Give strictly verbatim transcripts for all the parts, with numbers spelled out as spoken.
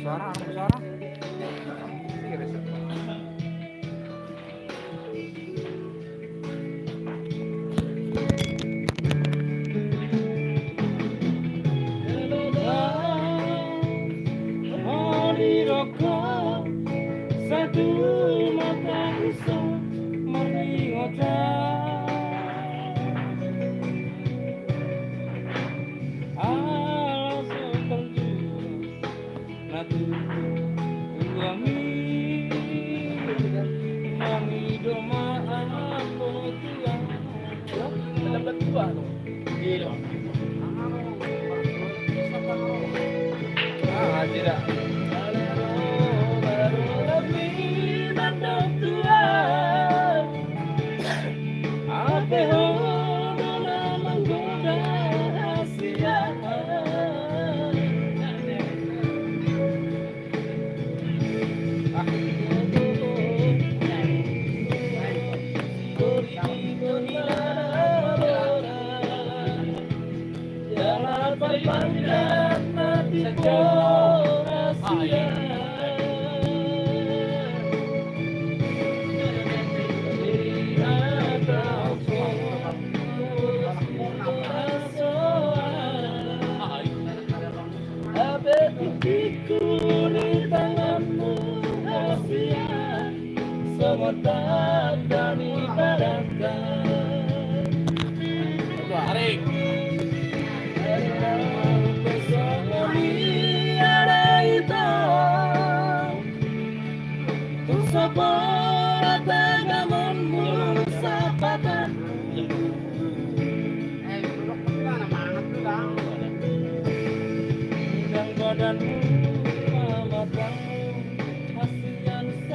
Suara, suara.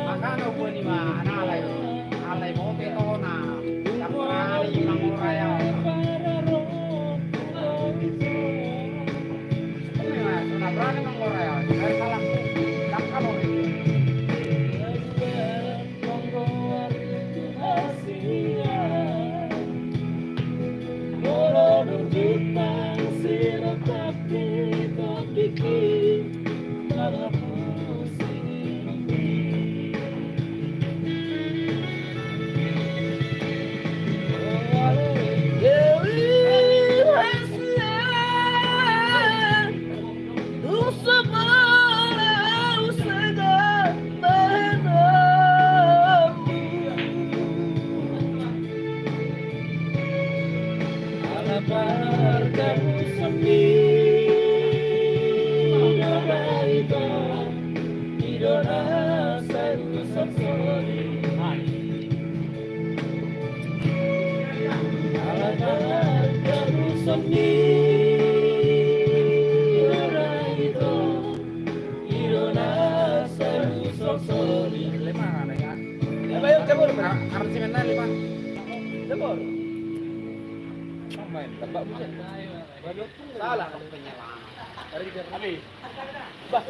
Makana huboan i ma na alai, alai bote tona, dang hurani mangora i au. Songon i ma, so na hurani mangora i au, dang salak, dang kabar i. I do na sai rusak soli. Ala na rusak ni ora ito. I do na sai rusak soli. Lima, ya. Lima, yuk, cabut. Ar-, arti mana lima? Cabut. Main tembak buset. Salah. Habis. Bah.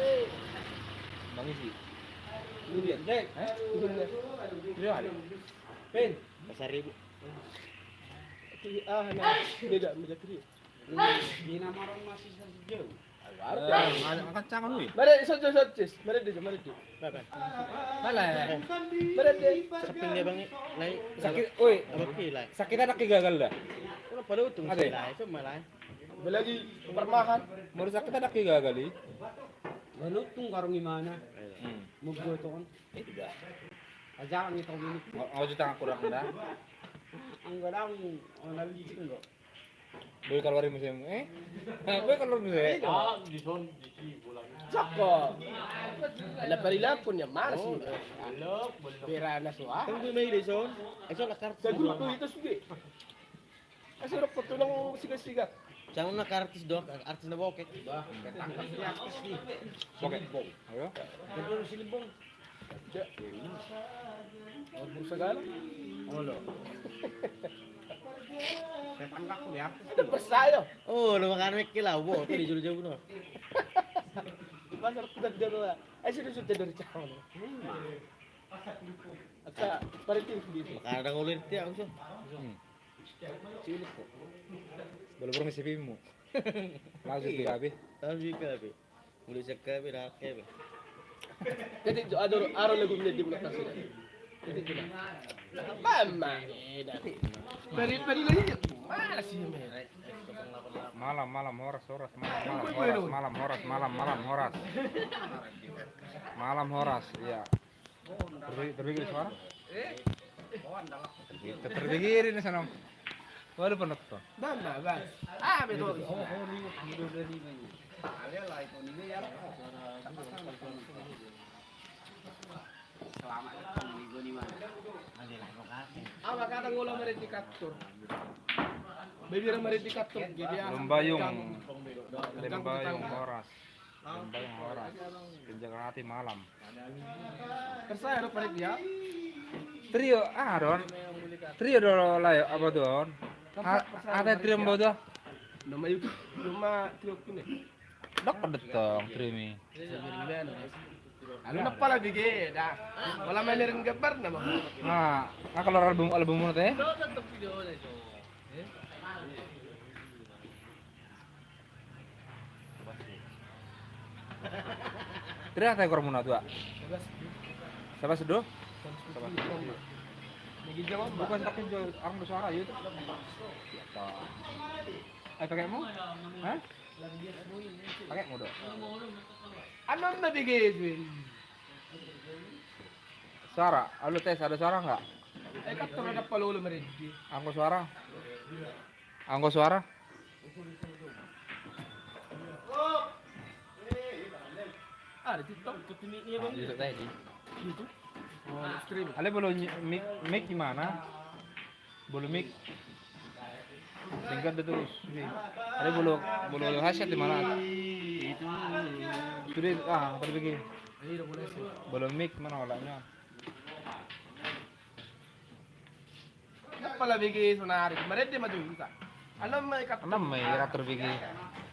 Bang isi. Ini dia. Dek. Hah? Ini dia. Ini ada. Pin. Pasar Ibu. Ah, nah. Beda, beda trio. Ini nama orang masih sejauh. Angkat tangan lu. Mari, sot, sot, sot, cis. Mari dia, mari dia. Mana? Mari dia. Samping dia, Bang. Lai. Sakit, oi. Apa ki, lai? Sakit anak ki gagal dah. Ora pada utung. Ada. Lai, cuma lai. Apalagi permahan. Mau sakit anak ki gagal i. Manutung karung imana. Hmm. Mau gue tuh kan. Itu dah. Ajaran nih kau ini. Mau, mau juta kurang dah. Anggadang, oh, nabi licin kok. Boy keluar musim, eh? Boy keluar musim. Ah, di son, di si, bulan. Cakep. Ada perilaku nya, mana sih? Belok, belok. Berana soal. Tunggu mai di son. Eh, son, lakar. Saya guru tuh itu sudah. Kasih rok petulang siga-siga. Jangan nak artis dok, artis na bokek. Bah, ketangkap dia artis nih. Bokek. Ayo. Betul si Limbong. Ya. Oh, bursa galau. Oh, lo. Setan kaku ya. Ada percaya. Oh, lo makan mekki lah, bo, tadi jauh-jauh no. Pasar kita dari lah. Ayo sudah sudah dari cakang. Ata, paritin sendiri. Makan ada ngulir tiang, so. Hmm. Cilik kok. Baru-baru ngisi pimu. Langsung di K B. Langsung di K B. Mulai siap K B, dah K B. Jadi, jo, aro, aro lagu menjadi bulan kasih. Jadi, gimana? Mama, eh, dari, dari lagi. Mana sih, men? Malam, malam, horas, horas, malam, malam, horas, malam, horas, malam, malam, horas. Malam horas, iya. Terbi-, terbigi suara? Terbigi, terbigi ini sana. Waduh, penonton. Bang, bang, bang. Ah, betul. Selamat datang, Minggu di mana? Apa kata ngula mari di kantor? Bibir mari di kantor, jadi ah, Lembayung. Lembayung horas. Lembayung horas. Kenjakan hati malam. Percaya do parik dia? Trio, ah, don. Trio do layo, apa don? A-, ada trio mbo do? Nama YouTube, nama trio kune. Dok, ada tong trio mi. Lalu napa lagi ge, dah. Malah main ring gambar nama. Nah, nah, kalau album, album mana teh? Trio, tadi kurang muna tua. Sabar seduh. Bukan pakai jual orang bersuara, yuk. Eh, pakai mu? Hah? Pakai mu do. Anu na bege jual. Suara, halo tes, ada suara nggak? Eh, kan terhadap palolo meredi. Anggo suara? Anggo suara? Ah, di TikTok. Ah, di TikTok tadi. Gitu. Oh, stream. Ale, bolo ny-, mic, mic di mana? Bolo mic. Singkat deh terus. Ale, bolo, bolo headset di mana? Sudah, ah, terbigi. Bolo mic mana olatnya? Pala bege sonari, marende ma tu ita. Anam ma ikat. Anam ma ikat terbege.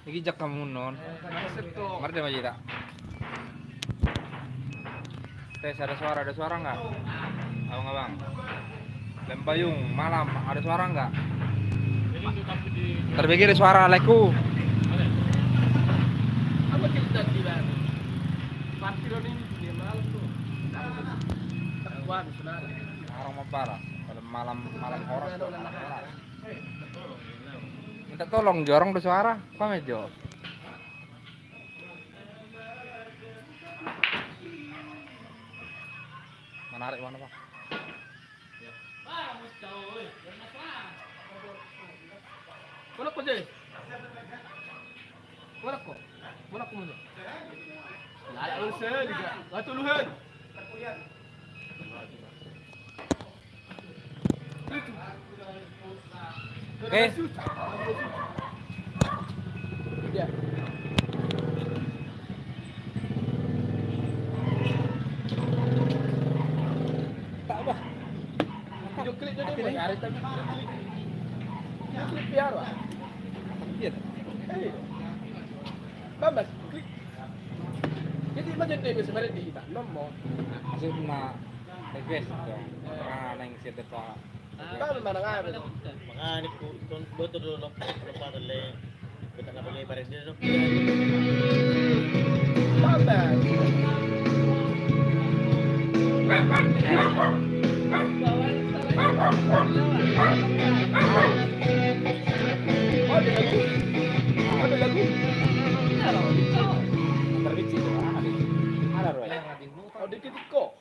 Iki jak kamu non. Marende ma ita. Tes, ada suara, ada suara nggak? Abang-abang. Lembayung, malam, ada suara nggak? Terbege ada suara, laiku. Apa cerita di parkiran ini dia malam tuh? Takuan, sonari. Orang mabala. Malam, malam horas do, malam horas. Minta tolong, jorong do suara. Apa mejo? Menarik mana, Pak? Mana kau, Jay? Mana kau? Mana kau, mana? Oke. Ya. Tak apa. Video klip tadi. Video klip biar, Pak. Iya. Eh. Bambas, klik. Jadi macam dia sebenarnya di kita, nomor. Maksudna request dong. Ah, nang siapa tahu. Bang, mana nggak ada? Makanya ku, ku, botor dulu, lupa tuh, le. Kita nggak boleh bareng dia, dong. Bambas. Oh, ada lagu. Ada lagu. Ada lagu. Ada, Roy. Oh, di titik ko.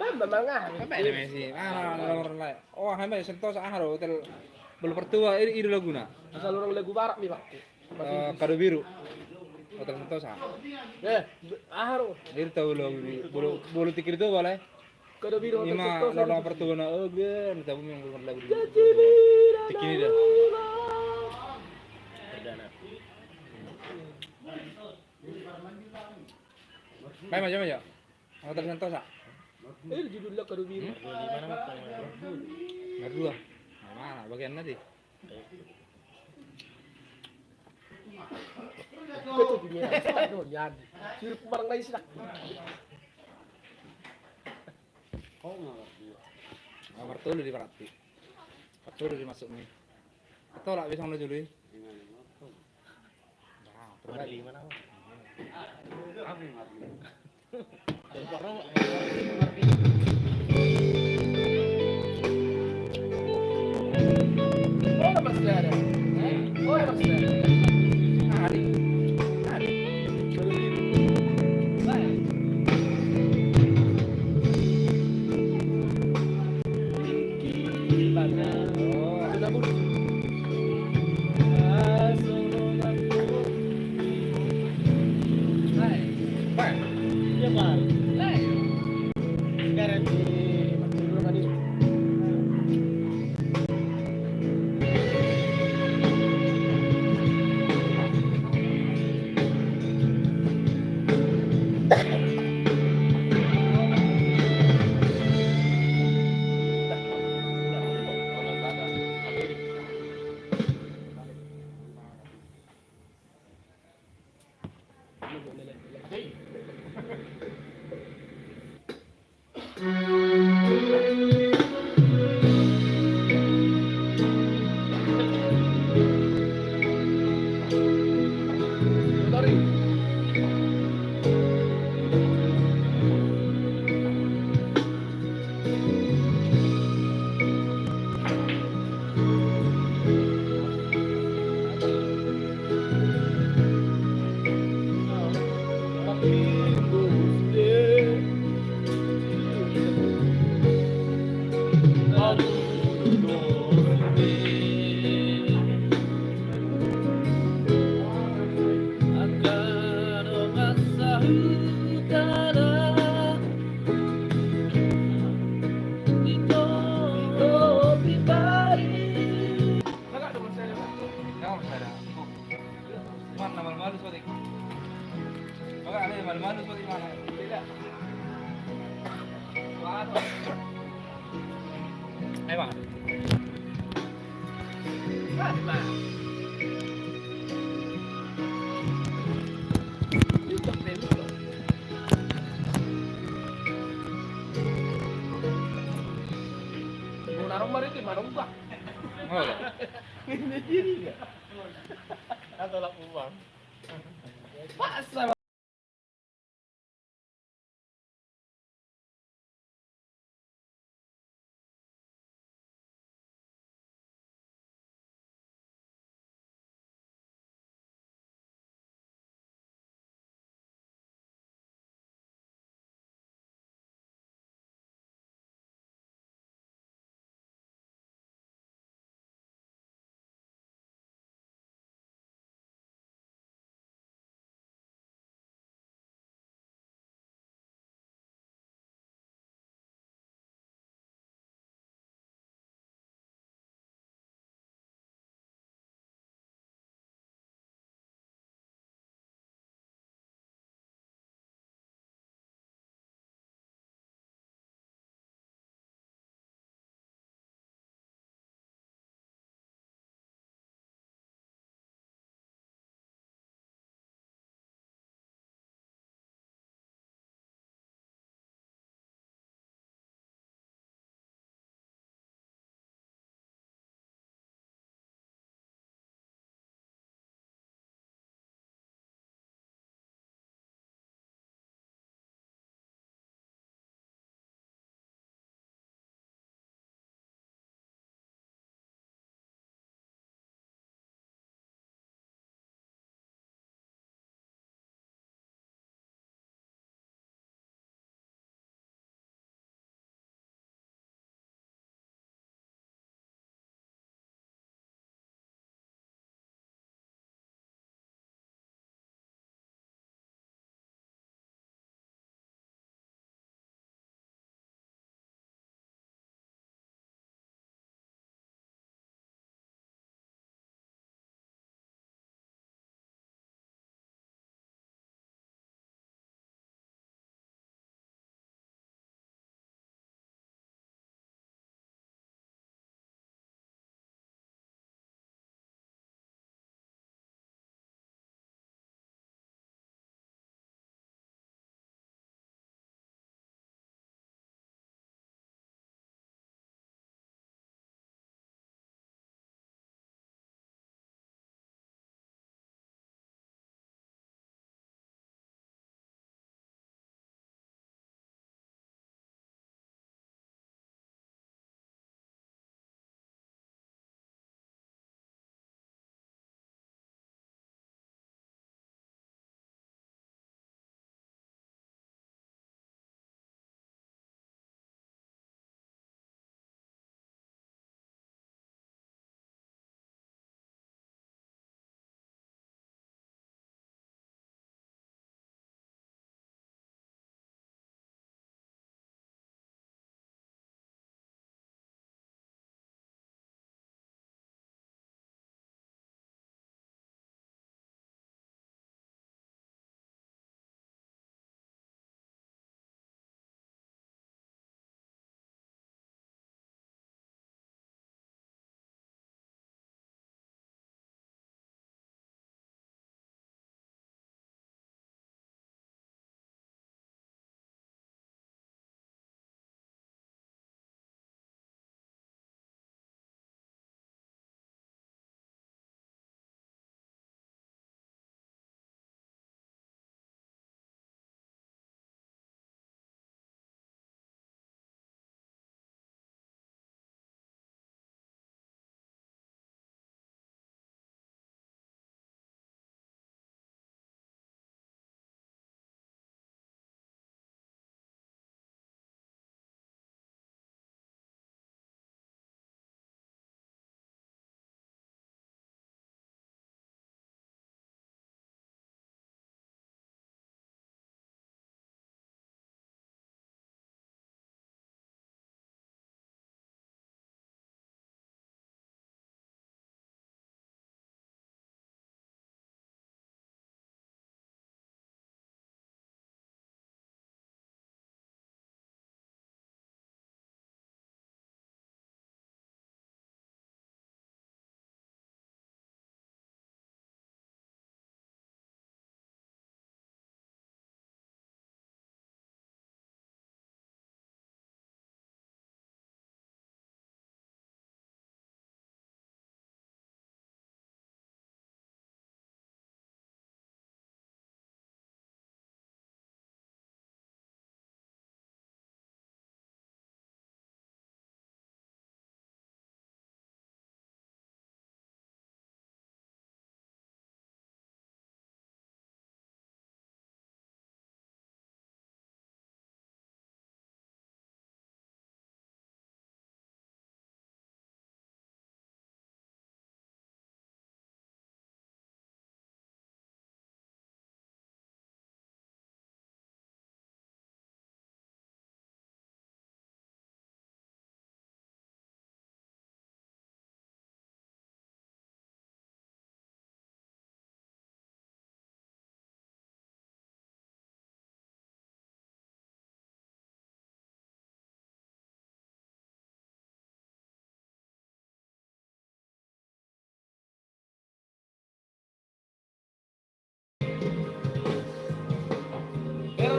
Bambas, mana? Bambas, Messi. Ah, nomor lain. Oh, hamba Santosa, ah, hotel. Belum pertua, ini, ini laguna. Asal orang lagu barat nih, Pak. Eh, Kado Biru. Hotel Santosa. Eh, aha ro? Dia tahu lo, bulu, bulu tikir itu boleh. Kado Biru, Hotel Santosa. Ima lo nomor pertua na, oh, gue, tahu memang belum lagu. Tikir ini dah. Main macam aja. Hotel Santosa. Eh, judulnya Kado Biru. Hmm? Nomor dua. Mana? Bagian nanti. Kau tuh dunia. Aduh, jadi. Sirip barang lain sih, dah. Kau nggak ngerti. Nomor tolu di berarti. Betul di masuk nih. Betul lah, bisa ngelucu dulu. Nah, terbaik. Marley mana? Apa Marley? Mana malu-malu sotik. Maka ada malu-malu sotik mana? Tidak. Waduh. Ayo, Bang. Mas, Bang. Ini udah penuh, loh. Mau naruh mari di mana, Bang? Mana? Ini diri, ya? Atau laku, Bang? Paksa.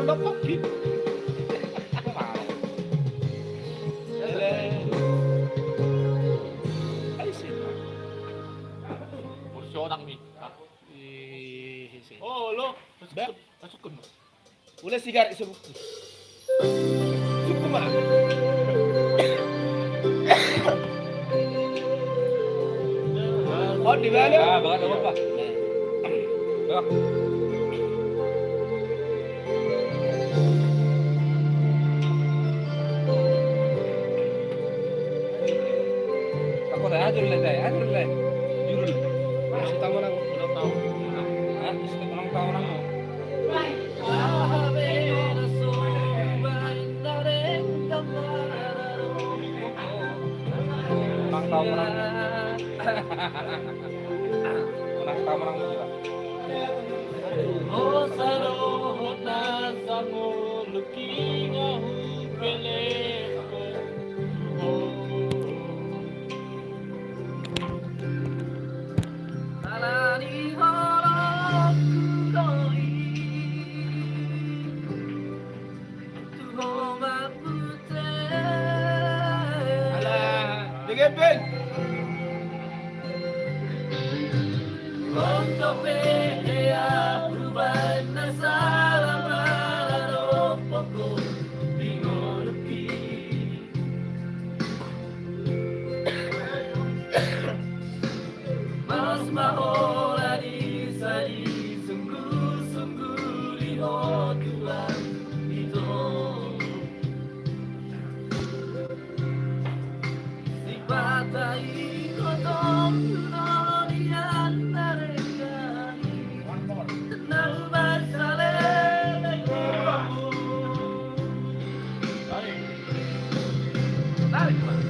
Bapakki. Ele. Ai sini. Kursi orang ni. Ih, sini. Oh, lo. Ba. Masuk ke. Ule sigaret sebuk. Cukup, Mak. Oh, di mana? Ah, bakat apa, Pak? Bakat. Aku dah ajar le, dah ajar le. Jurul. Masih tahu nang. Hah? Masih tahu nang, tahu nang. Menang tau menang. Menang tau menang juga. Ala, degepin. Mas mahola di sadi sungguh-sungguh di ho Tuhan ito. Sipata ingkon tong tu nonian na denggan. Nau basa leleng. Tarik, Pak.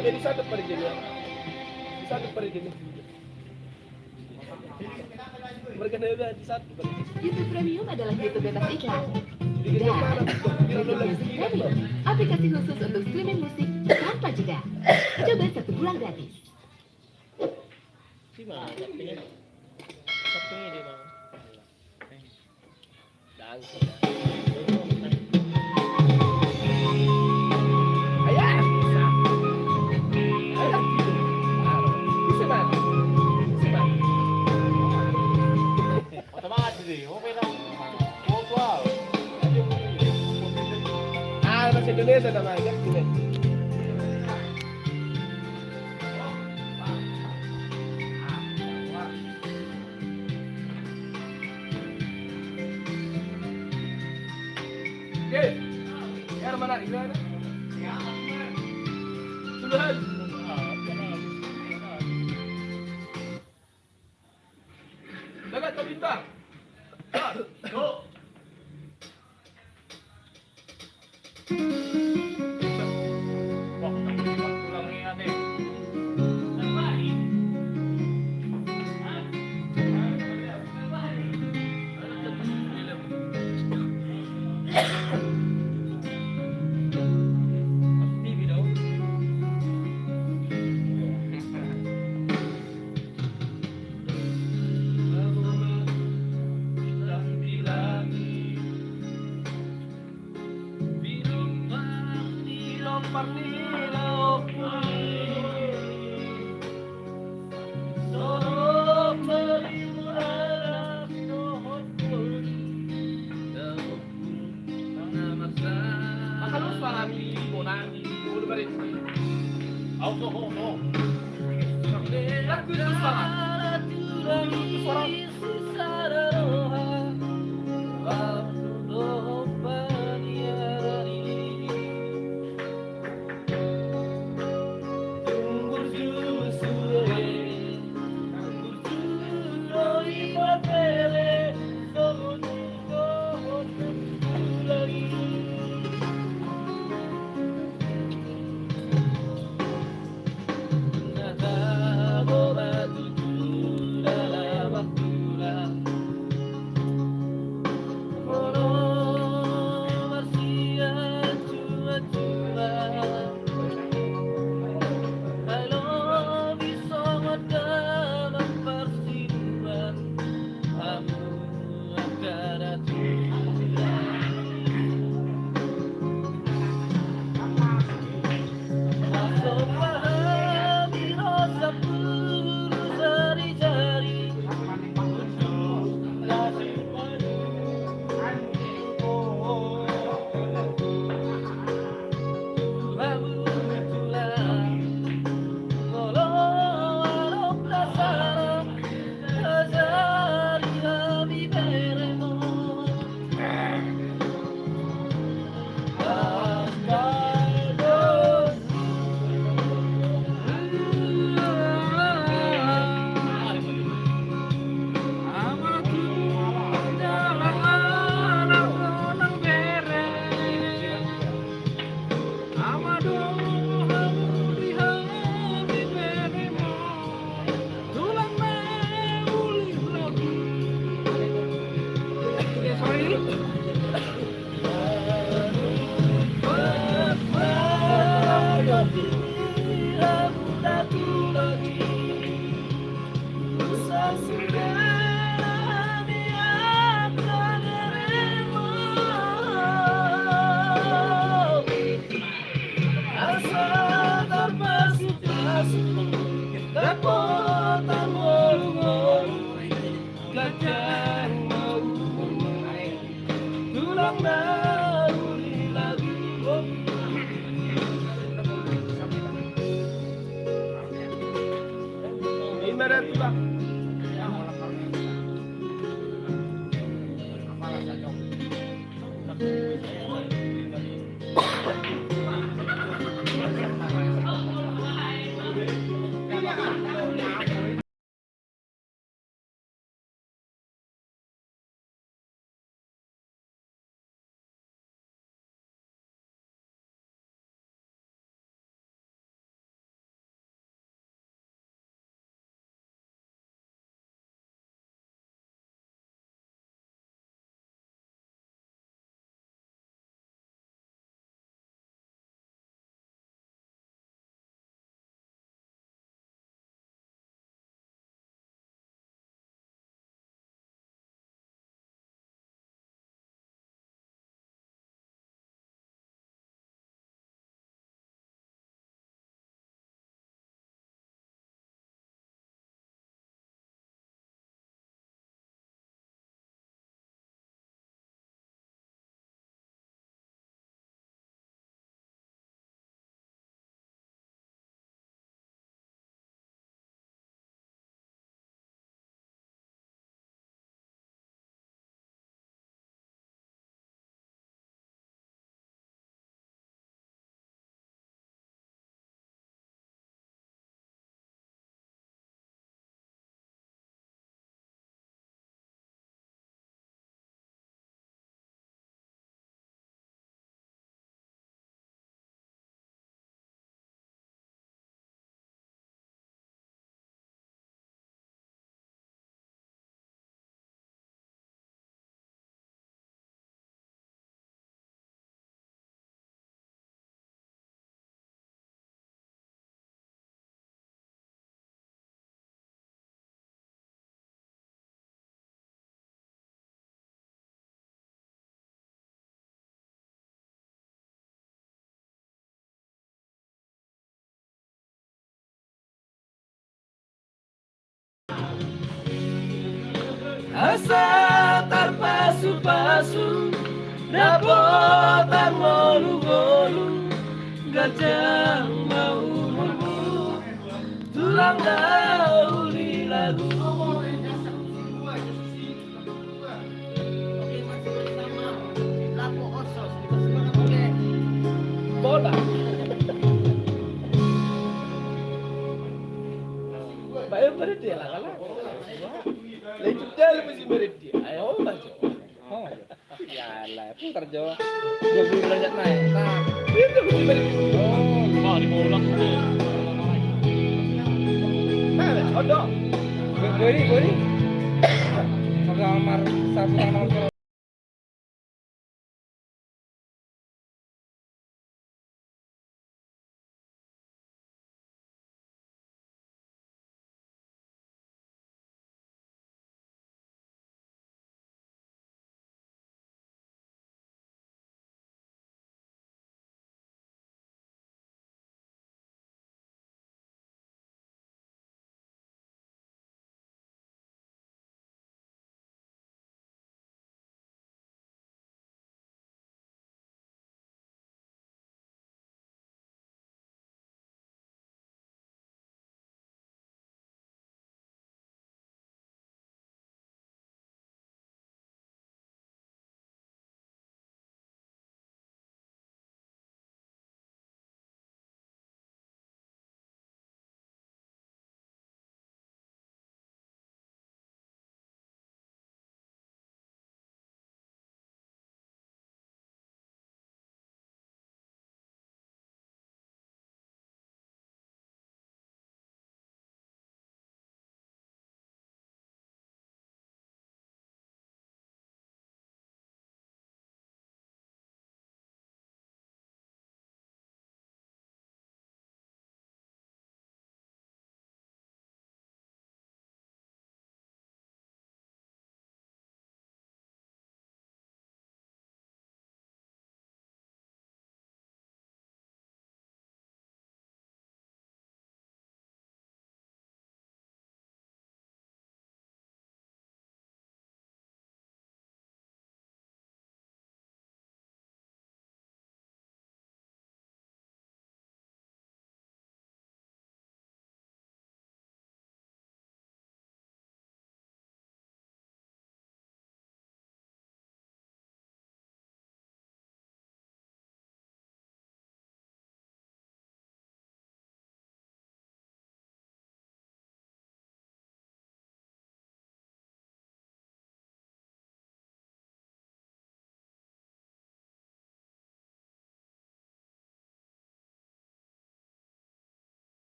Ada di sana, Pak, di sini. Di sana, Pak, di sini. Mereka udah di sana, Pak. YouTube Premium adalah YouTube bebas iklan. Dan Premium Music Premium, aplikasi khusus untuk streaming musik tanpa jeda. Coba satu bulan gratis. Di mana? Tapi, tapi di mana? Ah, bahasa Indonesia namanya, kan? Oke. Ya, mana? Di mana? Sudah. Daga, tabintang. Satu. Asa tarpasupasu dapotan ngolungolu, ganjang ma umurmu tulang na uli lagu. Bola. Bae berhenti ya lah, kalah. Lah, itu dia lu mesti berhenti. Ayo, maju. Oh, iya. Yalah, putar, Jo. Dua puluh derajat naik. Nah, itu mesti berhenti. Oh, di bola. Nah, odong. Bo-, Boy, Boy. Satu kamar, satu kamar.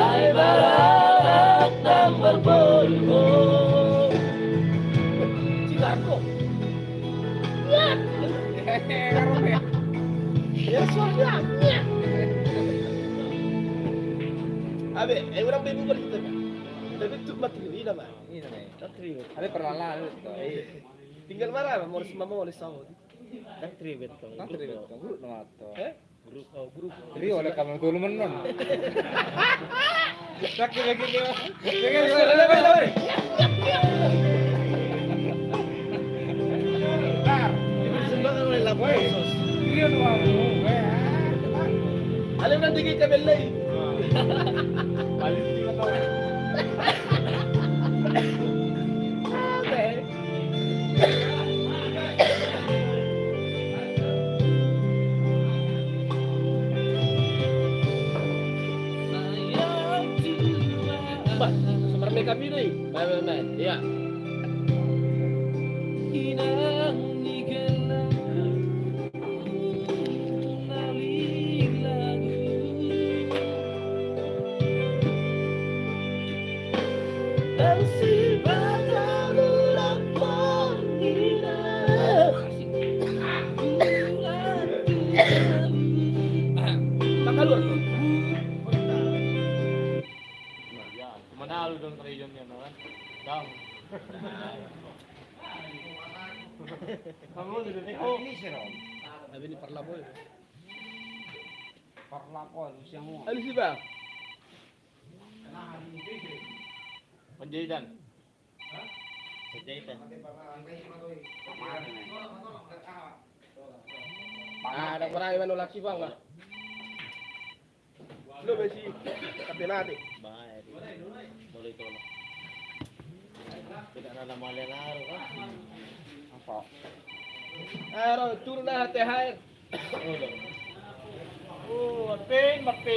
Ai maranak nang marbolbo. Cigarko. Ya sudah. Abe, eh, orang baby baru kita kan. Tapi tu materi ini nama. Ini nama. Materi. Ada perlahan. Tinggal marah, mau sama mau oleh sahur. Kan tribet tong. Kan tribet tong. Grup nama to. Eh? Grup, oh, grup. Rio oleh kamu dulu menon. Sakit lagi dia. Jangan, jangan, jangan, jangan. Tar. Ini sembarang oleh lapor sos. Rio nama. Ale udah dikit kabel lagi. Paling juga tahu. Oke. Bah, seperti kami nih. Baik, baik, baik. Iya. Manalu dong regionnya, no, kan? Dong. Kamu udah deh. Oh, ini sih, Rom. Tapi ini parlapol. Parlapol, usiamu. Anu sih, Bang. Penjahitan. Penjahitan. Ah, ada kurang iman laki, Bang, ah. Lo besi tapi nanti. Bahaya dia. Boleh tolong. Tidak ada malah naruh kan? Apa? Ayo, turun lah T H R. Oh, lo. Oh, apa, apa?